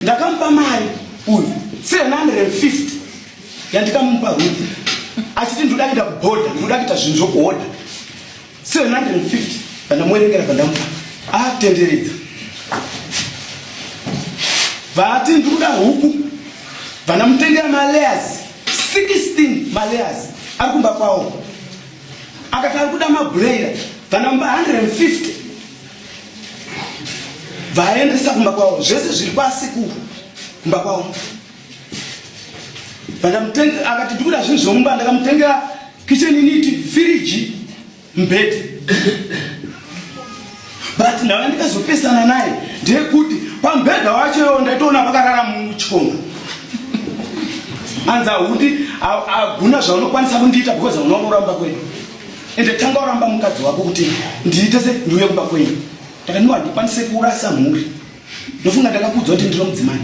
Ndakamupa mari uyu 750 yandikamupa Ruth achiti ndoda kuenda kubhodha, ndoda kuita zvinhu zvokuhodha. 750 vandamuverengera vandamupa atenderedza vati ndikuda huku vandamutengera malayers 16 malayers ari kumba kwawo akati ari kuda mabhureira vandamupa 150 vaendesa kumba kwawo zvese zviri kwasekuru kumba kwawo vandamutenga akati ndikuda zvinhu zvomumba ndakamutengera kitchen unit firiji mubhedhi but ndava ndikazopesana naye ndeyekuti pamubhedha wacho iwo ndaitoona pakarara muchikomba anzi ahundi aguna zvaunokwanisa kundiita because hauna unoramba kwedu ende tanga uramba mukadzi wako kuti ndiite se ndiuye kumba kwenyu ndakaniwa handikwanise kurasa mhuri ndofunga ndakakuudza kuti ndino mudzimai.